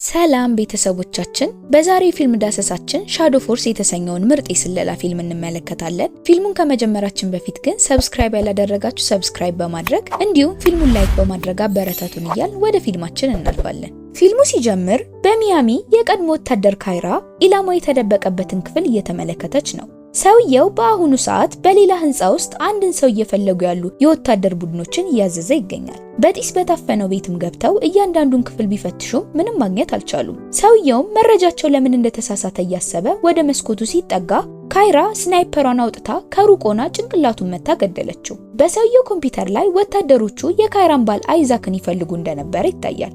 ሰላም ቤተሰቦቻችን፣ በዛሬው ፊልም ዳሰሳችን Shadow Force የተሰኘውን ምርጥ የስለላ ፊልም እንመለከታለን። ፊልሙን ከመጀመራችን በፊት ግን subscribe ያላደረጋችሁ subscribe በማድረግ እንዲሁም ፊልሙን like በማድረግ አበረታቱን እያልን ወደ ፊልማችን እናልፋለን። ፊልሙ ሲጀምር በሚያሚ የቀድሞ ወታደር ካይራ ኢላማው የተደበቀበትን ክፍል እየተመለከተች ነው። ሰውየው በአሁኑ ሰዓት በሌላ ህንፃ ውስጥ አንድን ሰው እየፈለጉ ያሉ የወታደር ቡድኖችን እያዘዘ ይገኛል። በጢስ በታፈነው ቤትም ገብተው እያንዳንዱን ክፍል ቢፈትሹም ምንም ማግኘት አልቻሉም። ሰውየውም መረጃቸው ለምን እንደተሳሳተ እያሰበ ወደ መስኮቱ ሲጠጋ ካይራ sniper ሯን አውጥታ ከሩቅ ሆና ጭንቅላቱን መታ ገደለችው። በሰውየው ኮምፒውተር ላይ ወታደሮቹ የካይራን ባል አይዛክን ይፈልጉ እንደነበረ ይታያል።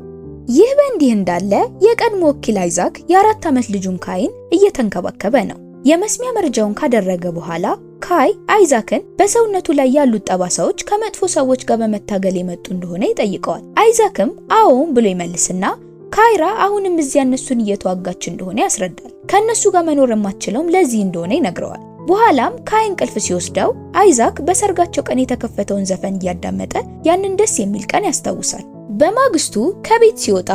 ይህ በእንዲህ እንዳለ የቀድሞ ወኪል አይዛክ የ4 ዓመት ልጁን ካይን እየተንከባከበ ነው። የመስሚያ መርጃውን ካደረገ በኋላ ካይ አይዛክን በሰውነቱ ላይ ያሉት ጠባሳዎች ከመጥፎ ሰዎች ጋር በመታገል የመጡ እንደሆነ ይጠይቀዋል። አይዛክም አዎን ብሎ ይመልስና ካይራ አሁንም እዚያ እነሱን እየተዋጋች እንደሆነ ያስረዳል። ከእነሱ ጋር መኖር የማትችለውም ለዚህ እንደሆነ ይነግረዋል። በኋላም ካይ እንቅልፍ ሲወስደው አይዛክ በሰርጋቸው ቀን የተከፈተውን ዘፈን እያዳመጠ ያንን ደስ የሚል ቀን ያስታውሳል። በማግስቱ ከቤት ሲወጣ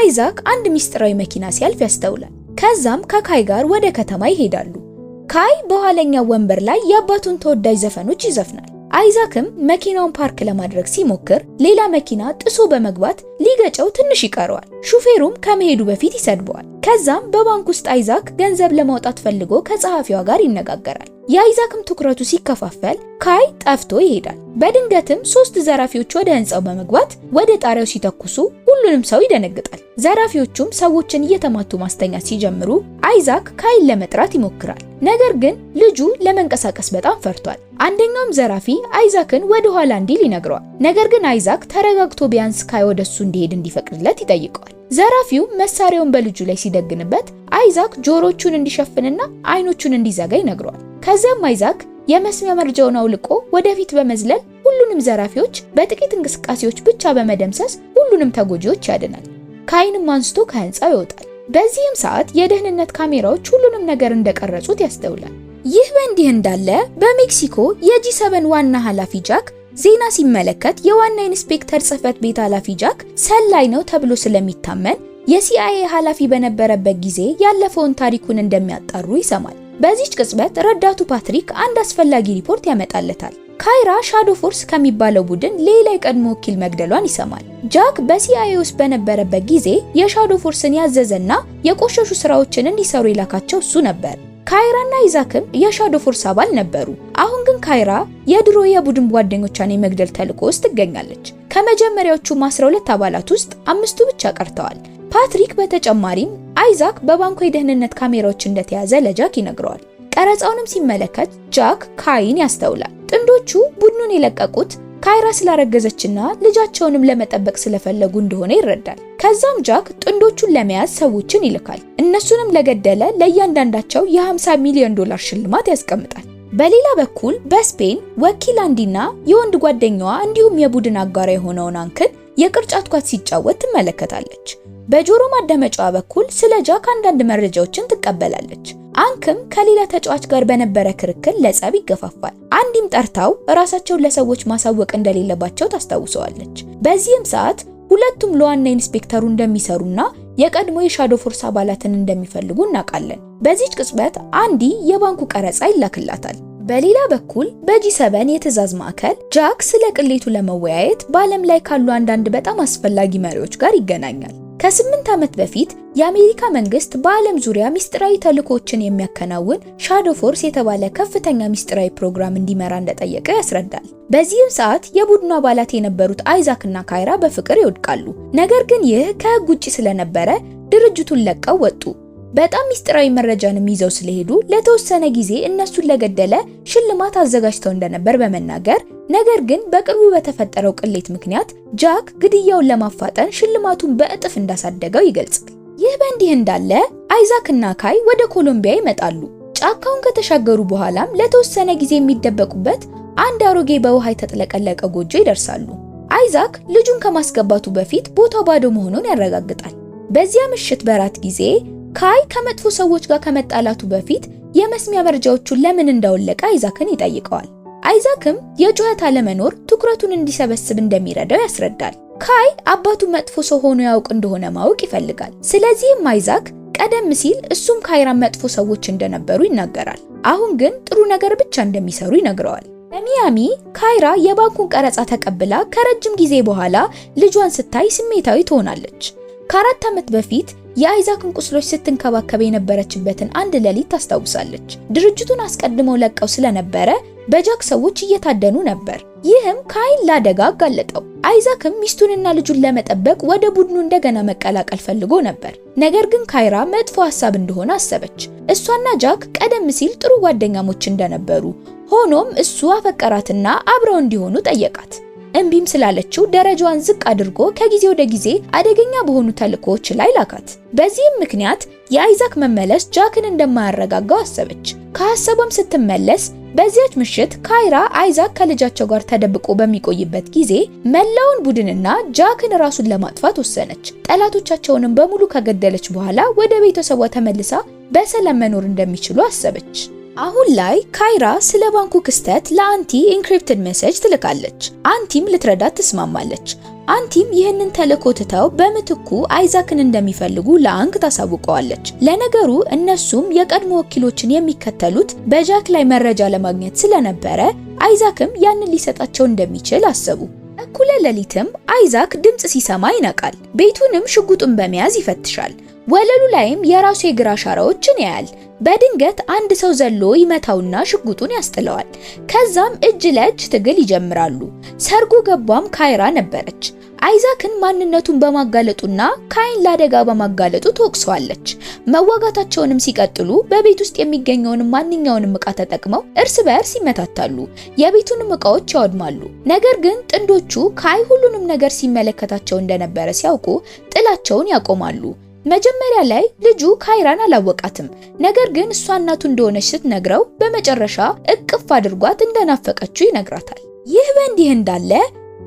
አይዛክ አንድ ሚስጥራዊ መኪና ሲያልፍ ያስተውላል። ከዛም ከካይ ጋር ወደ ከተማ ይሄዳሉ። ካይ በኋለኛው ወንበር ላይ የአባቱን ተወዳጅ ዘፈኖች ይዘፍናል። አይዛክም መኪናውን ፓርክ ለማድረግ ሲሞክር ሌላ መኪና ጥሶ በመግባት ሊገጨው ትንሽ ይቀረዋል። ሹፌሩም ከመሄዱ በፊት ይሰድበዋል። ከዛም በባንክ ውስጥ አይዛክ ገንዘብ ለማውጣት ፈልጎ ከጸሐፊዋ ጋር ይነጋገራል። የአይዛክም ትኩረቱ ሲከፋፈል ካይ ጠፍቶ ይሄዳል። በድንገትም ሶስት ዘራፊዎች ወደ ህንፃው በመግባት ወደ ጣሪያው ሲተኩሱ ሁሉንም ሰው ይደነግጣል። ዘራፊዎቹም ሰዎችን እየተማቱ ማስተኛት ሲጀምሩ አይዛክ ካይን ለመጥራት ይሞክራል። ነገር ግን ልጁ ለመንቀሳቀስ በጣም ፈርቷል። አንደኛውም ዘራፊ አይዛክን ወደ ኋላ እንዲል ይነግረዋል። ነገር ግን አይዛክ ተረጋግቶ ቢያንስ ካይ ወደሱ እንዲሄድ እንዲፈቅድለት ይጠይቀዋል። ዘራፊው መሳሪያውን በልጁ ላይ ሲደግንበት አይዛክ ጆሮቹን እንዲሸፍንና አይኖቹን እንዲዘጋ ይነግረዋል። ከዚያም አይዛክ የመስሚያ መርጃውን አውልቆ ወደፊት በመዝለል ሁሉንም ዘራፊዎች በጥቂት እንቅስቃሴዎች ብቻ በመደምሰስ ሁሉንም ተጎጂዎች ያድናል። ካይንም አንስቶ ከህንፃው ይወጣል። በዚህም ሰዓት የደህንነት ካሜራዎች ሁሉንም ነገር እንደቀረጹት ያስተውላል። ይህ በእንዲህ እንዳለ በሜክሲኮ የ G7 ዋና ኃላፊ ጃክ ዜና ሲመለከት የዋና ኢንስፔክተር ጽህፈት ቤት ኃላፊ ጃክ ሰላይ ነው ተብሎ ስለሚታመን የ CIA ኃላፊ በነበረበት ጊዜ ያለፈውን ታሪኩን እንደሚያጣሩ ይሰማል። በዚች ቅጽበት ረዳቱ ፓትሪክ አንድ አስፈላጊ ሪፖርት ያመጣለታል። ካይራ Shadow Force ከሚባለው ቡድን ሌላ የቀድሞ ወኪል መግደሏን ይሰማል። ጃክ በ CIA ውስጥ በነበረበት ጊዜ የ Shadow Force ን ያዘዘና የቆሸሹ ስራዎችን እንዲሰሩ የላካቸው እሱ ነበር። ካይራና አይዛክም የ Shadow Force አባል ነበሩ። አሁን ግን ካይራ የድሮ የቡድን ጓደኞቿን የመግደል ተልዕኮ ውስጥ ትገኛለች። ከመጀመሪያዎቹ 12 አባላት ውስጥ አምስቱ ብቻ ቀርተዋል። ፓትሪክ በተጨማሪም አይዛክ በባንኩ የደህንነት ካሜራዎች እንደተያዘ ለጃክ ይነግረዋል። ቀረጻውንም ሲመለከት ጃክ ካይን ያስተውላል። ጥንዶቹ ቡድኑን የለቀቁት ካይራ ስላረገዘችና ልጃቸውንም ለመጠበቅ ስለፈለጉ እንደሆነ ይረዳል። ከዛም ጃክ ጥንዶቹን ለመያዝ ሰዎችን ይልካል። እነሱንም ለገደለ ለእያንዳንዳቸው የ50 ሚሊዮን ዶላር ሽልማት ያስቀምጣል። በሌላ በኩል በስፔን ወኪል አንዲና የወንድ ጓደኛዋ እንዲሁም የቡድን አጋሯ የሆነውን አንክን የቅርጫት ኳስ ሲጫወት ትመለከታለች። በጆሮ ማዳመጫዋ በኩል ስለ ጃክ አንዳንድ መረጃዎችን ትቀበላለች። አንክም ከሌላ ተጫዋች ጋር በነበረ ክርክር ለጸብ ይገፋፋል። አንዲም ጠርታው ራሳቸውን ለሰዎች ማሳወቅ እንደሌለባቸው ታስታውሰዋለች። በዚህም ሰዓት ሁለቱም ለዋና ኢንስፔክተሩ እንደሚሰሩና የቀድሞ የ Shadow Force አባላትን እንደሚፈልጉ እናውቃለን። በዚህች ቅጽበት አንዲ የባንኩ ቀረጻ ይላክላታል። በሌላ በኩል በ G7 የትዕዛዝ ማዕከል ጃክ ስለ ቅሌቱ ለመወያየት በዓለም ላይ ካሉ አንዳንድ በጣም አስፈላጊ መሪዎች ጋር ይገናኛል። ከ8 ዓመት በፊት የአሜሪካ መንግስት በዓለም ዙሪያ ሚስጥራዊ ተልእኮችን የሚያከናውን Shadow Force የተባለ ከፍተኛ ሚስጥራዊ ፕሮግራም እንዲመራ እንደጠየቀ ያስረዳል። በዚህም ሰዓት የቡድኑ አባላት የነበሩት አይዛክ እና ካይራ በፍቅር ይወድቃሉ። ነገር ግን ይህ ከህግ ውጪ ስለነበረ ድርጅቱን ለቀው ወጡ። በጣም ሚስጥራዊ መረጃንም ይዘው ስለሄዱ ለተወሰነ ጊዜ እነሱን ለገደለ ሽልማት አዘጋጅተው እንደነበር በመናገር፣ ነገር ግን በቅርቡ በተፈጠረው ቅሌት ምክንያት ጃክ ግድያውን ለማፋጠን ሽልማቱን በእጥፍ እንዳሳደገው ይገልጻል። ይህ በእንዲህ እንዳለ አይዛክ እና ካይ ወደ ኮሎምቢያ ይመጣሉ። ጫካውን ከተሻገሩ በኋላም ለተወሰነ ጊዜ የሚደበቁበት አንድ አሮጌ በውሃ የተጥለቀለቀ ጎጆ ይደርሳሉ። አይዛክ ልጁን ከማስገባቱ በፊት ቦታው ባዶ መሆኑን ያረጋግጣል። በዚያ ምሽት በራት ጊዜ ካይ ከመጥፎ ሰዎች ጋር ከመጣላቱ በፊት የመስሚያ መርጃዎቹን ለምን እንዳወለቀ አይዛክን ይጠይቀዋል። አይዛክም የጩኸት አለመኖር ትኩረቱን እንዲሰበስብ እንደሚረዳው ያስረዳል። ካይ አባቱ መጥፎ ሰው ሆኖ ያውቅ እንደሆነ ማወቅ ይፈልጋል። ስለዚህም አይዛክ ቀደም ሲል እሱም ካይራን መጥፎ ሰዎች እንደነበሩ ይናገራል። አሁን ግን ጥሩ ነገር ብቻ እንደሚሰሩ ይነግረዋል። በሚያሚ ካይራ የባንኩን ቀረጻ ተቀብላ ከረጅም ጊዜ በኋላ ልጇን ስታይ ስሜታዊ ትሆናለች። ከ4 ዓመት በፊት የአይዛክን ቁስሎች ስትንከባከብ የነበረችበትን አንድ ሌሊት ታስታውሳለች። ድርጅቱን አስቀድመው ለቀው ስለነበረ በጃክ ሰዎች እየታደኑ ነበር። ይህም ካይን ለአደጋ አጋለጠው። አይዛክም ሚስቱንና ልጁን ለመጠበቅ ወደ ቡድኑ እንደገና መቀላቀል ፈልጎ ነበር። ነገር ግን ካይራ መጥፎ ሀሳብ እንደሆነ አሰበች። እሷና ጃክ ቀደም ሲል ጥሩ ጓደኛሞች እንደነበሩ፣ ሆኖም እሱ አፈቀራትና አብረው እንዲሆኑ ጠየቃት። እምቢም ስላለችው ደረጃዋን ዝቅ አድርጎ ከጊዜ ወደ ጊዜ አደገኛ በሆኑ ተልእኮዎች ላይ ላካት። በዚህም ምክንያት የአይዛክ መመለስ ጃክን እንደማያረጋጋው አሰበች። ከሀሳቧም ስትመለስ በዚያች ምሽት ካይራ አይዛክ ከልጃቸው ጋር ተደብቆ በሚቆይበት ጊዜ መላውን ቡድንና ጃክን ራሱን ለማጥፋት ወሰነች። ጠላቶቻቸውንም በሙሉ ከገደለች በኋላ ወደ ቤተሰቧ ተመልሳ በሰላም መኖር እንደሚችሉ አሰበች። አሁን ላይ ካይራ ስለ ባንኩ ክስተት ለአንቲ encrypted message ትልካለች። አንቲም ልትረዳት ትስማማለች። አንቲም ይህንን ተልእኮ ትተው በምትኩ አይዛክን እንደሚፈልጉ ለአንክ ታሳውቀዋለች። ለነገሩ እነሱም የቀድሞ ወኪሎችን የሚከተሉት በጃክ ላይ መረጃ ለማግኘት ስለነበረ አይዛክም ያንን ሊሰጣቸው እንደሚችል አሰቡ። እኩለ ሌሊትም አይዛክ ድምፅ ሲሰማ ይነቃል። ቤቱንም ሽጉጡን በመያዝ ይፈትሻል። ወለሉ ላይም የራሱ የእግር አሻራዎችን ያያል። በድንገት አንድ ሰው ዘሎ ይመታውና ሽጉጡን ያስጥለዋል። ከዛም እጅ ለእጅ ትግል ይጀምራሉ። ሰርጎ ገቧም ካይራ ነበረች። አይዛክን ማንነቱን በማጋለጡና ካይን ለአደጋ በማጋለጡ ትወቅሰዋለች። መዋጋታቸውንም ሲቀጥሉ በቤት ውስጥ የሚገኘውን ማንኛውንም ዕቃ ተጠቅመው እርስ በእርስ ይመታታሉ። የቤቱንም ዕቃዎች ያወድማሉ። ነገር ግን ጥንዶቹ ካይ ሁሉንም ነገር ሲመለከታቸው እንደነበረ ሲያውቁ ጥላቸውን ያቆማሉ። መጀመሪያ ላይ ልጁ ካይራን አላወቃትም። ነገር ግን እሷ እናቱ እንደሆነች ስትነግረው በመጨረሻ እቅፍ አድርጓት እንደናፈቀችው ይነግራታል። ይህ በእንዲህ እንዳለ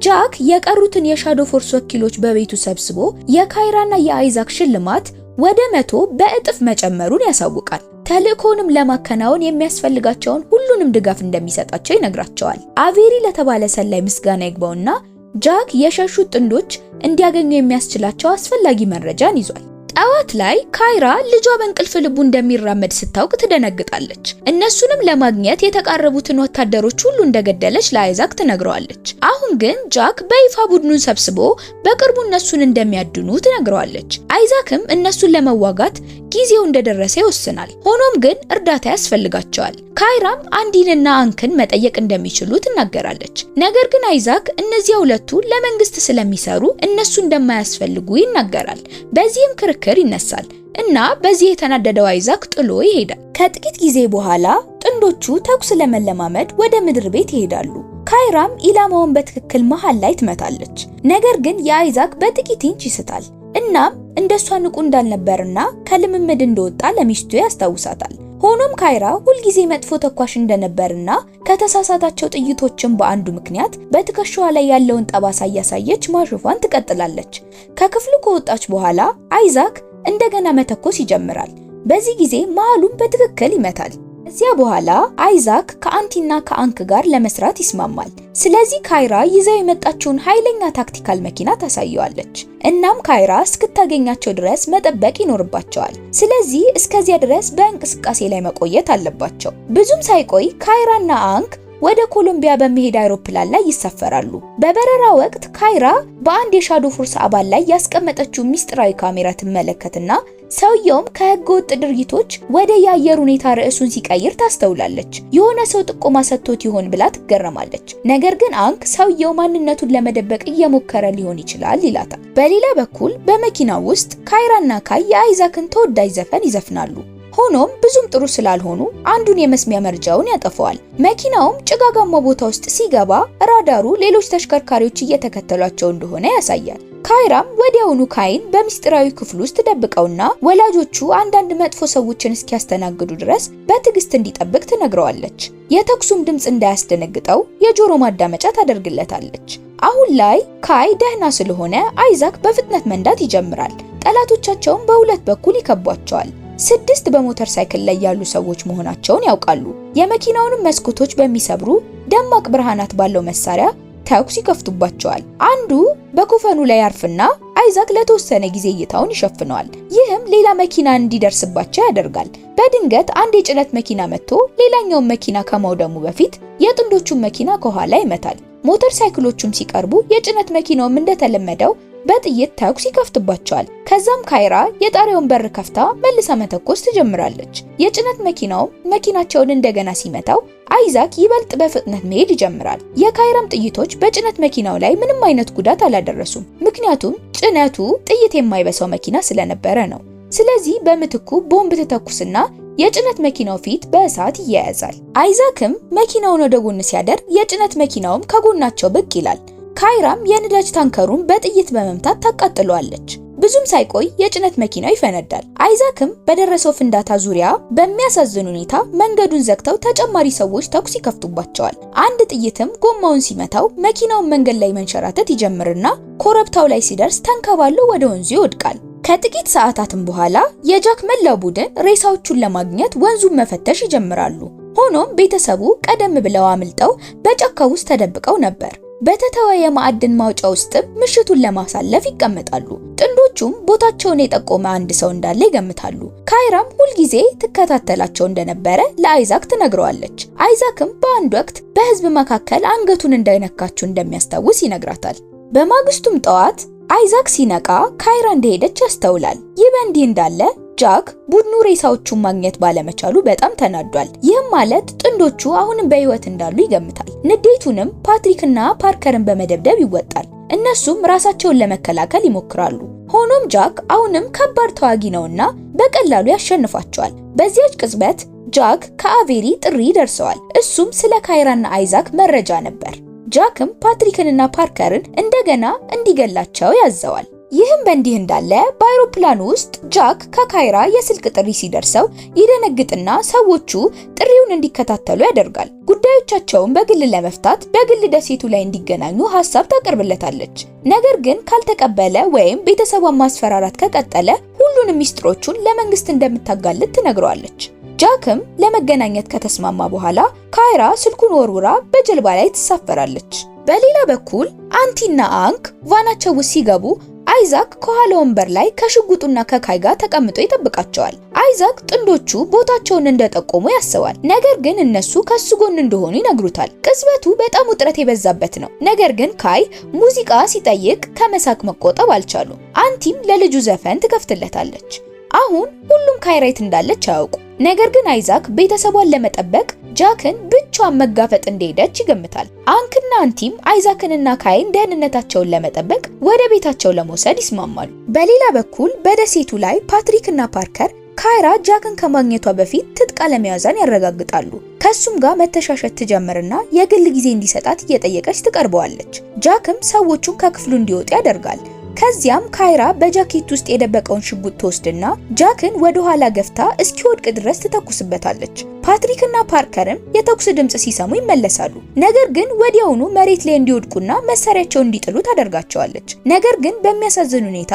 ጃክ የቀሩትን የ Shadow Force ወኪሎች በቤቱ ሰብስቦ የካይራና የአይዛክ ሽልማት ወደ 100 በእጥፍ መጨመሩን ያሳውቃል። ተልእኮውንም ለማከናወን የሚያስፈልጋቸውን ሁሉንም ድጋፍ እንደሚሰጣቸው ይነግራቸዋል። አቬሪ ለተባለ ሰላይ ምስጋና ይግባውና ጃክ የሸሹት ጥንዶች እንዲያገኙ የሚያስችላቸው አስፈላጊ መረጃን ይዟል። ጠዋት ላይ ካይራ ልጇ በእንቅልፍ ልቡ እንደሚራመድ ስታውቅ ትደነግጣለች። እነሱንም ለማግኘት የተቃረቡትን ወታደሮች ሁሉ እንደገደለች ለአይዛክ ትነግረዋለች። አሁን ግን ጃክ በይፋ ቡድኑን ሰብስቦ በቅርቡ እነሱን እንደሚያድኑ ትነግረዋለች። አይዛክም እነሱን ለመዋጋት ጊዜው እንደደረሰ ይወስናል። ሆኖም ግን እርዳታ ያስፈልጋቸዋል። ካይራም አንዲንና አንክን መጠየቅ እንደሚችሉ ትናገራለች። ነገር ግን አይዛክ እነዚያ ሁለቱ ለመንግስት ስለሚሰሩ እነሱ እንደማያስፈልጉ ይናገራል። በዚህም ክርክር ይነሳል እና በዚህ የተናደደው አይዛክ ጥሎ ይሄዳል። ከጥቂት ጊዜ በኋላ ጥንዶቹ ተኩስ ለመለማመድ ወደ ምድር ቤት ይሄዳሉ። ካይራም ኢላማውን በትክክል መሃል ላይ ትመታለች። ነገር ግን የአይዛክ በጥቂት ኢንች ይስታል። እናም እንደሷ ንቁ እንዳልነበርና ከልምምድ እንደወጣ ለሚስቱ ያስታውሳታል። ሆኖም ካይራ ሁልጊዜ መጥፎ ተኳሽ እንደነበርና ከተሳሳታቸው ጥይቶችን በአንዱ ምክንያት በትከሻዋ ላይ ያለውን ጠባሳ እያሳየች ማሾፏን ትቀጥላለች። ከክፍሉ ከወጣች በኋላ አይዛክ እንደገና መተኮስ ይጀምራል። በዚህ ጊዜ መሃሉን በትክክል ይመታል። ከዚያ በኋላ አይዛክ ከአንቲና ከአንክ ጋር ለመስራት ይስማማል። ስለዚህ ካይራ ይዛው የመጣችውን ኃይለኛ tactical መኪና ታሳየዋለች። እናም ካይራ እስክታገኛቸው ድረስ መጠበቅ ይኖርባቸዋል። ስለዚህ እስከዚያ ድረስ በእንቅስቃሴ ላይ መቆየት አለባቸው። ብዙም ሳይቆይ ካይራና አንክ ወደ ኮሎምቢያ በሚሄድ አይሮፕላን ላይ ይሳፈራሉ። በበረራ ወቅት ካይራ በአንድ የ Shadow Force አባል ላይ ያስቀመጠችው ሚስጥራዊ ካሜራ ትመለከትና ሰውየውም ከህገ ወጥ ድርጊቶች ወደ የአየር ሁኔታ ርዕሱን ሲቀይር ታስተውላለች። የሆነ ሰው ጥቆማ ሰጥቶት ይሆን ብላ ትገረማለች። ነገር ግን አንክ ሰውየው ማንነቱን ለመደበቅ እየሞከረ ሊሆን ይችላል ይላታል። በሌላ በኩል በመኪናው ውስጥ ካይራና ካይ የአይዛክን ተወዳጅ ዘፈን ይዘፍናሉ። ሆኖም ብዙም ጥሩ ስላልሆኑ አንዱን የመስሚያ መርጃውን ያጠፈዋል። መኪናውም ጭጋጋማ ቦታ ውስጥ ሲገባ ራዳሩ ሌሎች ተሽከርካሪዎች እየተከተሏቸው እንደሆነ ያሳያል። ካይራም ወዲያውኑ ካይን በሚስጥራዊ ክፍል ውስጥ ደብቀውና ወላጆቹ አንዳንድ መጥፎ ሰዎችን እስኪያስተናግዱ ድረስ በትዕግስት እንዲጠብቅ ትነግረዋለች። የተኩሱም ድምፅ እንዳያስደነግጠው የጆሮ ማዳመጫ ታደርግለታለች። አሁን ላይ ካይ ደህና ስለሆነ አይዛክ በፍጥነት መንዳት ይጀምራል። ጠላቶቻቸውን በሁለት በኩል ይከቧቸዋል። 6 በሞተር ሳይክል ላይ ያሉ ሰዎች መሆናቸውን ያውቃሉ። የመኪናውንም መስኮቶች በሚሰብሩ ደማቅ ብርሃናት ባለው መሳሪያ ተኩስ ይከፍቱባቸዋል። አንዱ በኮፈኑ ላይ ያርፍና አይዛክ ለተወሰነ ጊዜ እይታውን ይሸፍነዋል። ይህም ሌላ መኪና እንዲደርስባቸው ያደርጋል። በድንገት አንድ የጭነት መኪና መጥቶ ሌላኛውን መኪና ከማውደሙ በፊት የጥንዶቹን መኪና ከኋላ ይመታል። ሞተር ሳይክሎቹም ሲቀርቡ የጭነት መኪናውም እንደተለመደው በጥይት ተኩስ ይከፍትባቸዋል። ከዛም ካይራ የጣሪያውን በር ከፍታ መልሳ መተኮስ ትጀምራለች። የጭነት መኪናውም መኪናቸውን እንደገና ሲመታው አይዛክ ይበልጥ በፍጥነት መሄድ ይጀምራል። የካይራም ጥይቶች በጭነት መኪናው ላይ ምንም አይነት ጉዳት አላደረሱም፣ ምክንያቱም ጭነቱ ጥይት የማይበሳው መኪና ስለነበረ ነው። ስለዚህ በምትኩ ቦምብ ትተኩስና የጭነት መኪናው ፊት በእሳት ይያያዛል። አይዛክም መኪናውን ወደ ጎን ሲያደርግ የጭነት መኪናውም ከጎናቸው ብቅ ይላል። ካይራም የነዳጅ ታንከሩን በጥይት በመምታት ታቃጥለዋለች። ብዙም ሳይቆይ የጭነት መኪናው ይፈነዳል። አይዛክም በደረሰው ፍንዳታ ዙሪያ በሚያሳዝን ሁኔታ መንገዱን ዘግተው ተጨማሪ ሰዎች ተኩስ ይከፍቱባቸዋል። አንድ ጥይትም ጎማውን ሲመታው መኪናውን መንገድ ላይ መንሸራተት ይጀምርና ኮረብታው ላይ ሲደርስ ተንከባሎ ወደ ወንዙ ይወድቃል። ከጥቂት ሰዓታትም በኋላ የጃክ መላው ቡድን ሬሳዎቹን ለማግኘት ወንዙን መፈተሽ ይጀምራሉ። ሆኖም ቤተሰቡ ቀደም ብለው አምልጠው በጫካ ውስጥ ተደብቀው ነበር። በተተወ የማዕድን ማውጫ ውስጥም ምሽቱን ለማሳለፍ ይቀመጣሉ። ጥንዶቹም ቦታቸውን የጠቆመ አንድ ሰው እንዳለ ይገምታሉ። ካይራም ሁልጊዜ ትከታተላቸው እንደነበረ ለአይዛክ ትነግረዋለች። አይዛክም በአንድ ወቅት በህዝብ መካከል አንገቱን እንዳይነካችው እንደሚያስታውስ ይነግራታል። በማግስቱም ጠዋት አይዛክ ሲነቃ ካይራ እንደሄደች ያስተውላል። ይህ በእንዲህ እንዳለ ጃክ ቡድኑ ሬሳዎቹን ማግኘት ባለመቻሉ በጣም ተናዷል። ይህም ማለት ጥንዶቹ አሁንም በህይወት እንዳሉ ይገምታል። ንዴቱንም ፓትሪክና ፓርከርን በመደብደብ ይወጣል። እነሱም ራሳቸውን ለመከላከል ይሞክራሉ። ሆኖም ጃክ አሁንም ከባድ ተዋጊ ነውና በቀላሉ ያሸንፋቸዋል። በዚያች ቅጽበት ጃክ ከአቬሪ ጥሪ ይደርሰዋል። እሱም ስለ ካይራና አይዛክ መረጃ ነበር። ጃክም ፓትሪክንና ፓርከርን እንደገና እንዲገላቸው ያዘዋል። ይህም በእንዲህ እንዳለ በአውሮፕላኑ ውስጥ ጃክ ከካይራ የስልክ ጥሪ ሲደርሰው ይደነግጥና ሰዎቹ ጥሪውን እንዲከታተሉ ያደርጋል። ጉዳዮቻቸውን በግል ለመፍታት በግል ደሴቱ ላይ እንዲገናኙ ሀሳብ ታቀርብለታለች። ነገር ግን ካልተቀበለ ወይም ቤተሰቧን ማስፈራራት ከቀጠለ ሁሉንም ሚስጥሮቹን ለመንግስት እንደምታጋልጥ ትነግረዋለች። ጃክም ለመገናኘት ከተስማማ በኋላ ካይራ ስልኩን ወርውራ በጀልባ ላይ ትሳፈራለች። በሌላ በኩል አንቲና አንክ ቫናቸው ውስጥ ሲገቡ አይዛክ ከኋላ ወንበር ላይ ከሽጉጡና ከካይ ጋር ተቀምጦ ይጠብቃቸዋል። አይዛክ ጥንዶቹ ቦታቸውን እንደጠቆሙ ያስባል። ነገር ግን እነሱ ከሱ ጎን እንደሆኑ ይነግሩታል። ቅጽበቱ በጣም ውጥረት የበዛበት ነው። ነገር ግን ካይ ሙዚቃ ሲጠይቅ ከመሳቅ መቆጠብ አልቻሉም። አንቲም ለልጁ ዘፈን ትከፍትለታለች። አሁን ሁሉም ካይራ የት እንዳለች አያውቁ። ነገር ግን አይዛክ ቤተሰቧን ለመጠበቅ ጃክን ብቻዋን መጋፈጥ እንደሄደች ይገምታል። አንክና አንቲም አይዛክንና ካይን ደህንነታቸውን ለመጠበቅ ወደ ቤታቸው ለመውሰድ ይስማማሉ። በሌላ በኩል በደሴቱ ላይ ፓትሪክና ፓርከር ካይራ ጃክን ከማግኘቷ በፊት ትጥቅ አለመያዟን ያረጋግጣሉ። ከሱም ጋር መተሻሸት ትጀምርና የግል ጊዜ እንዲሰጣት እየጠየቀች ትቀርበዋለች። ጃክም ሰዎቹን ከክፍሉ እንዲወጡ ያደርጋል። ከዚያም ካይራ በጃኬት ውስጥ የደበቀውን ሽጉጥ ትወስድና ጃክን ወደ ኋላ ገፍታ እስኪወድቅ ድረስ ትተኩስበታለች። ፓትሪክና ፓርከርም የተኩስ ድምጽ ሲሰሙ ይመለሳሉ። ነገር ግን ወዲያውኑ መሬት ላይ እንዲወድቁና መሳሪያቸውን እንዲጥሉ ታደርጋቸዋለች። ነገር ግን በሚያሳዝን ሁኔታ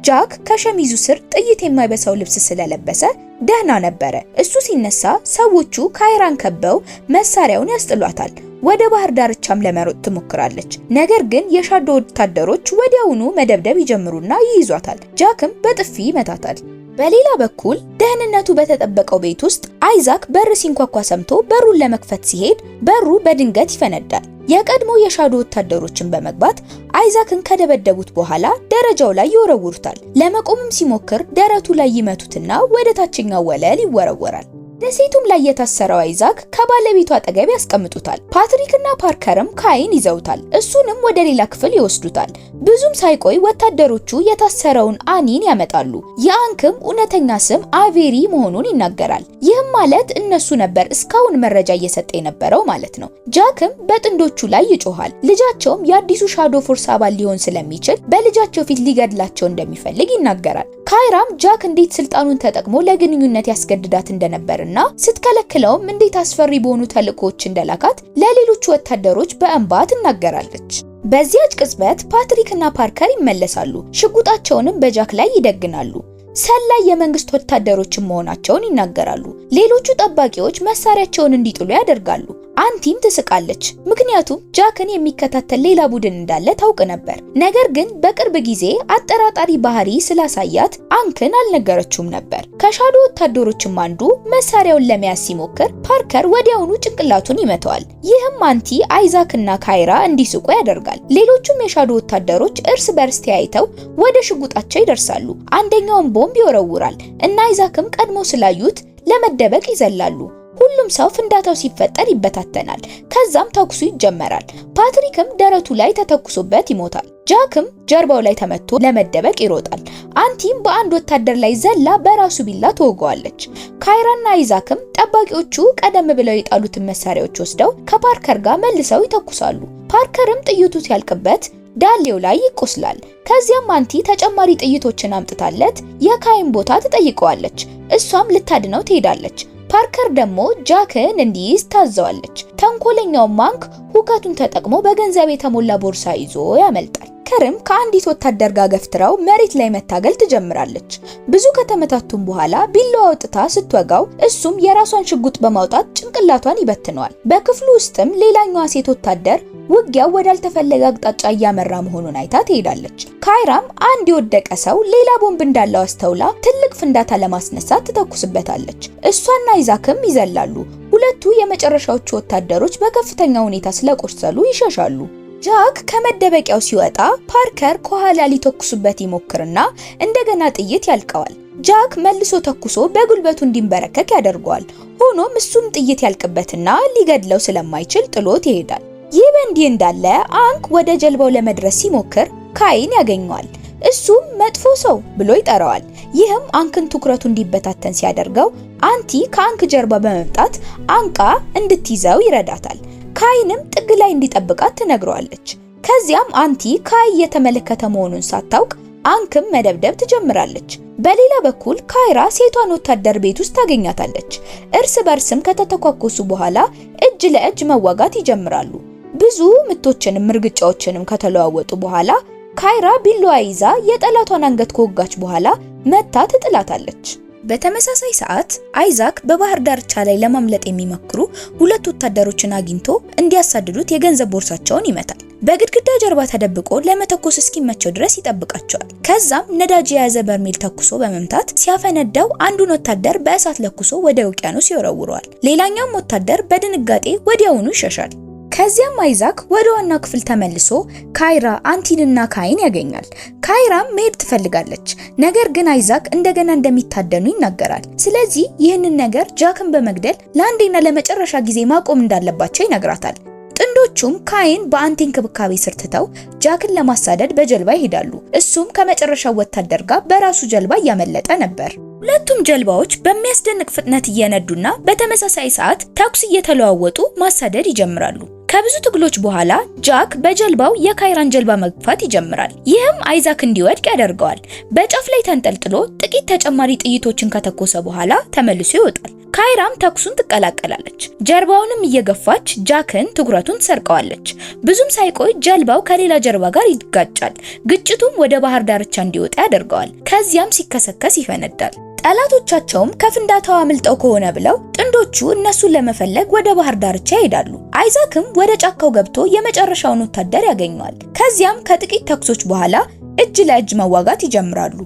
ጃክ ከሸሚዙ ስር ጥይት የማይበሳው ልብስ ስለለበሰ ደህና ነበረ። እሱ ሲነሳ ሰዎቹ ካይራን ከበው መሳሪያውን ያስጥሏታል። ወደ ባህር ዳርቻም ለመሮጥ ትሞክራለች። ነገር ግን የሻዶ ወታደሮች ወዲያውኑ መደብደብ ይጀምሩና ይይዟታል። ጃክም በጥፊ ይመታታል። በሌላ በኩል ደህንነቱ በተጠበቀው ቤት ውስጥ አይዛክ በር ሲንኳኳ ሰምቶ በሩን ለመክፈት ሲሄድ በሩ በድንገት ይፈነዳል። የቀድሞ የሻዶ ወታደሮችን በመግባት አይዛክን ከደበደቡት በኋላ ደረጃው ላይ ይወረውሩታል። ለመቆምም ሲሞክር ደረቱ ላይ ይመቱትና ወደ ታችኛው ወለል ይወረወራል። ደሴቱም ላይ የታሰረው አይዛክ ከባለቤቱ አጠገብ ያስቀምጡታል። ፓትሪክና ፓርከርም ካይን ይዘውታል። እሱንም ወደ ሌላ ክፍል ይወስዱታል። ብዙም ሳይቆይ ወታደሮቹ የታሰረውን አኒን ያመጣሉ። የአንክም እውነተኛ ስም አቬሪ መሆኑን ይናገራል። ይህም ማለት እነሱ ነበር እስካሁን መረጃ እየሰጠ የነበረው ማለት ነው። ጃክም በጥንዶቹ ላይ ይጮሃል። ልጃቸውም የአዲሱ ሻዶ ፎርስ አባል ሊሆን ስለሚችል በልጃቸው ፊት ሊገድላቸው እንደሚፈልግ ይናገራል። ካይራም ጃክ እንዴት ስልጣኑን ተጠቅሞ ለግንኙነት ያስገድዳት እንደነበርና ስትከለክለውም እንዴት አስፈሪ በሆኑ ተልእኮዎች እንደላካት ለሌሎቹ ወታደሮች በእንባ ትናገራለች። በዚያች ቅጽበት ፓትሪክ እና ፓርከር ይመለሳሉ። ሽጉጣቸውንም በጃክ ላይ ይደግናሉ። ሰላይ የመንግስት ወታደሮችን መሆናቸውን ይናገራሉ። ሌሎቹ ጠባቂዎች መሳሪያቸውን እንዲጥሉ ያደርጋሉ። አንቲም ትስቃለች፣ ምክንያቱም ጃክን የሚከታተል ሌላ ቡድን እንዳለ ታውቅ ነበር። ነገር ግን በቅርብ ጊዜ አጠራጣሪ ባህሪ ስላሳያት አንክን አልነገረችውም ነበር። ከሻዶ ወታደሮችም አንዱ መሳሪያውን ለመያዝ ሲሞክር ፓርከር ወዲያውኑ ጭንቅላቱን ይመታዋል። ይህም አንቲ፣ አይዛክና ካይራ እንዲስቁ ያደርጋል። ሌሎቹም የሻዶ ወታደሮች እርስ በርስ ተያይተው ወደ ሽጉጣቸው ይደርሳሉ። አንደኛውን ቦምብ ይወረውራል እና አይዛክም ቀድሞ ስላዩት ለመደበቅ ይዘላሉ። ሁሉም ሰው ፍንዳታው ሲፈጠር ይበታተናል። ከዛም ተኩሱ ይጀመራል። ፓትሪክም ደረቱ ላይ ተተኩሶበት ይሞታል። ጃክም ጀርባው ላይ ተመቶ ለመደበቅ ይሮጣል። አንቲም በአንድ ወታደር ላይ ዘላ በራሱ ቢላ ትወጋዋለች። ካይራና አይዛክም ጠባቂዎቹ ቀደም ብለው የጣሉትን መሳሪያዎች ወስደው ከፓርከር ጋር መልሰው ይተኩሳሉ። ፓርከርም ጥይቱ ሲያልቅበት ዳሌው ላይ ይቆስላል። ከዚያም አንቲ ተጨማሪ ጥይቶችን አምጥታለት የካይን ቦታ ትጠይቀዋለች። እሷም ልታድነው ትሄዳለች። ፓርከር ደግሞ ጃክን እንዲይዝ ታዘዋለች። ተንኮለኛው ማንክ ሁከቱን ተጠቅሞ በገንዘብ የተሞላ ቦርሳ ይዞ ያመልጣል። ከርም ከአንዲት ወታደር ጋር ገፍትራው መሬት ላይ መታገል ትጀምራለች። ብዙ ከተመታቱም በኋላ ቢላዋ አውጥታ ስትወጋው እሱም የራሷን ሽጉጥ በማውጣት ጭንቅላቷን ይበትነዋል። በክፍሉ ውስጥም ሌላኛዋ ሴት ወታደር ውጊያው ወዳልተፈለገ አቅጣጫ እያመራ መሆኑን አይታ ትሄዳለች። ካይራም አንድ የወደቀ ሰው ሌላ ቦምብ እንዳለው አስተውላ ትልቅ ፍንዳታ ለማስነሳት ትተኩስበታለች። እሷና አይዛክም ይዘላሉ። ሁለቱ የመጨረሻዎቹ ወታደሮች በከፍተኛ ሁኔታ ስለቆሰሉ ይሸሻሉ። ጃክ ከመደበቂያው ሲወጣ ፓርከር ከኋላ ሊተኩሱበት ይሞክርና እንደገና ጥይት ያልቀዋል። ጃክ መልሶ ተኩሶ በጉልበቱ እንዲንበረከክ ያደርገዋል። ሆኖም እሱም ጥይት ያልቅበትና ሊገድለው ስለማይችል ጥሎት ይሄዳል። ይህ በእንዲህ እንዳለ አንክ ወደ ጀልባው ለመድረስ ሲሞክር ካይን ያገኘዋል። እሱም መጥፎ ሰው ብሎ ይጠራዋል። ይህም አንክን ትኩረቱ እንዲበታተን ሲያደርገው አንቲ ከአንክ ጀርባ በመምጣት አንቃ እንድትይዘው ይረዳታል። ካይንም ጥግ ላይ እንዲጠብቃት ትነግረዋለች። ከዚያም አንቲ ካይ እየተመለከተ መሆኑን ሳታውቅ አንክም መደብደብ ትጀምራለች። በሌላ በኩል ካይራ ሴቷን ወታደር ቤት ውስጥ ታገኛታለች። እርስ በርስም ከተተኳኮሱ በኋላ እጅ ለእጅ መዋጋት ይጀምራሉ። ብዙ ምቶችንም እርግጫዎችንም ከተለዋወጡ በኋላ ካይራ ቢላዋ ይዛ የጠላቷን አንገት ከወጋች በኋላ መታ ትጥላታለች። በተመሳሳይ ሰዓት አይዛክ በባህር ዳርቻ ላይ ለማምለጥ የሚሞክሩ ሁለት ወታደሮችን አግኝቶ እንዲያሳድዱት የገንዘብ ቦርሳቸውን ይመታል። በግድግዳ ጀርባ ተደብቆ ለመተኮስ እስኪመቸው ድረስ ይጠብቃቸዋል። ከዛም ነዳጅ የያዘ በርሜል ተኩሶ በመምታት ሲያፈነዳው አንዱን ወታደር በእሳት ለኩሶ ወደ ውቅያኖስ ይወረውረዋል። ሌላኛውም ወታደር በድንጋጤ ወዲያውኑ ይሸሻል። ከዚያም አይዛክ ወደ ዋናው ክፍል ተመልሶ ካይራ፣ አንቲንና ካይን ያገኛል። ካይራም መሄድ ትፈልጋለች፣ ነገር ግን አይዛክ እንደገና እንደሚታደኑ ይናገራል። ስለዚህ ይህንን ነገር ጃክን በመግደል ለአንዴና ለመጨረሻ ጊዜ ማቆም እንዳለባቸው ይነግራታል። ጥንዶቹም ካይን በአንቲ እንክብካቤ ስር ትተው ጃክን ለማሳደድ በጀልባ ይሄዳሉ። እሱም ከመጨረሻው ወታደር ጋር በራሱ ጀልባ እያመለጠ ነበር። ሁለቱም ጀልባዎች በሚያስደንቅ ፍጥነት እየነዱና በተመሳሳይ ሰዓት ተኩስ እየተለዋወጡ ማሳደድ ይጀምራሉ። ከብዙ ትግሎች በኋላ ጃክ በጀልባው የካይራን ጀልባ መግፋት ይጀምራል። ይህም አይዛክ እንዲወድቅ ያደርገዋል። በጫፍ ላይ ተንጠልጥሎ ጥቂት ተጨማሪ ጥይቶችን ከተኮሰ በኋላ ተመልሶ ይወጣል። ካይራም ተኩሱን ትቀላቀላለች። ጀልባውንም እየገፋች ጃክን ትኩረቱን ትሰርቀዋለች። ብዙም ሳይቆይ ጀልባው ከሌላ ጀልባ ጋር ይጋጫል። ግጭቱም ወደ ባህር ዳርቻ እንዲወጣ ያደርገዋል። ከዚያም ሲከሰከስ ይፈነዳል። ጠላቶቻቸውም ከፍንዳታው አምልጠው ከሆነ ብለው ጥንዶቹ እነሱን ለመፈለግ ወደ ባህር ዳርቻ ይሄዳሉ። አይዛክም ወደ ጫካው ገብቶ የመጨረሻውን ወታደር ያገኘዋል። ከዚያም ከጥቂት ተኩሶች በኋላ እጅ ለእጅ መዋጋት ይጀምራሉ።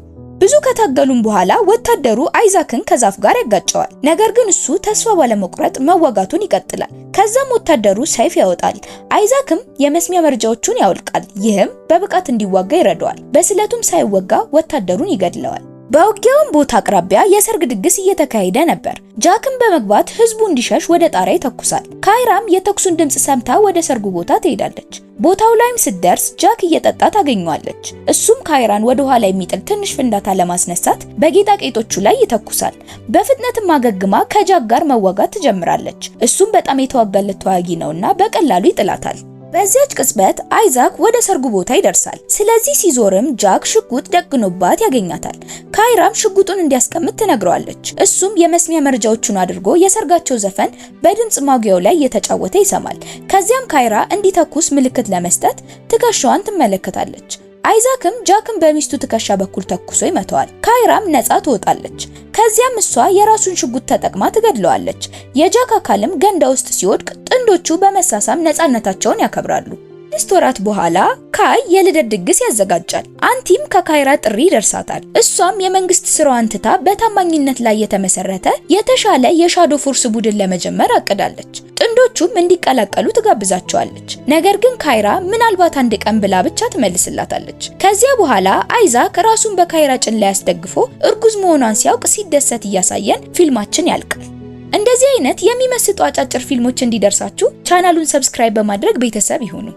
ብዙ ከታገሉም በኋላ ወታደሩ አይዛክን ከዛፍ ጋር ያጋጨዋል። ነገር ግን እሱ ተስፋ ባለመቁረጥ መዋጋቱን ይቀጥላል። ከዛም ወታደሩ ሰይፍ ያወጣል። አይዛክም የመስሚያ መርጃዎቹን ያወልቃል። ይህም በብቃት እንዲዋጋ ይረዳዋል። በስለቱም ሳይወጋ ወታደሩን ይገድለዋል። በውጊያውም ቦታ አቅራቢያ የሰርግ ድግስ እየተካሄደ ነበር። ጃክም በመግባት ህዝቡ እንዲሸሽ ወደ ጣሪያ ይተኩሳል። ካይራም የተኩሱን ድምፅ ሰምታ ወደ ሰርጉ ቦታ ትሄዳለች። ቦታው ላይም ስትደርስ ጃክ እየጠጣ ታገኘዋለች። እሱም ካይራን ወደ ኋላ የሚጥል ትንሽ ፍንዳታ ለማስነሳት በጌጣጌጦቹ ላይ ይተኩሳል። በፍጥነትም አገግማ ከጃክ ጋር መዋጋት ትጀምራለች። እሱም በጣም የተዋጋለት ተዋጊ ነውና በቀላሉ ይጥላታል። በዚያች ቅጽበት አይዛክ ወደ ሰርጉ ቦታ ይደርሳል። ስለዚህ ሲዞርም ጃክ ሽጉጥ ደቅኖባት ያገኛታል። ካይራም ሽጉጡን እንዲያስቀምጥ ትነግረዋለች። እሱም የመስሚያ መርጃዎቹን አድርጎ የሰርጋቸው ዘፈን በድምጽ ማጉያው ላይ እየተጫወተ ይሰማል። ከዚያም ካይራ እንዲተኩስ ምልክት ለመስጠት ትከሻዋን ትመለከታለች። አይዛክም ጃክን በሚስቱ ትከሻ በኩል ተኩሶ ይመታዋል። ካይራም ነፃ ትወጣለች። ከዚያም እሷ የራሱን ሽጉጥ ተጠቅማ ትገድለዋለች። የጃክ አካልም ገንዳ ውስጥ ሲወድቅ ጥንዶቹ በመሳሳም ነፃነታቸውን ያከብራሉ። 6 ወራት በኋላ ካይ የልደት ድግስ ያዘጋጃል። አንቲም ከካይራ ጥሪ ይደርሳታል። እሷም የመንግስት ስራዋን ትታ በታማኝነት ላይ የተመሰረተ የተሻለ የ Shadow Force ቡድን ለመጀመር አቅዳለች። ጥንዶቹም እንዲቀላቀሉ ትጋብዛቸዋለች። ነገር ግን ካይራ ምናልባት አንድ ቀን ብላ ብቻ ትመልስላታለች። ከዚያ በኋላ አይዛክ ራሱን በካይራ ጭን ላይ አስደግፎ እርጉዝ መሆኗን ሲያውቅ ሲደሰት እያሳየን ፊልማችን ያልቃል። እንደዚህ አይነት የሚመስጡ አጫጭር ፊልሞች እንዲደርሳችሁ ቻናሉን subscribe በማድረግ ቤተሰብ ይሁኑ።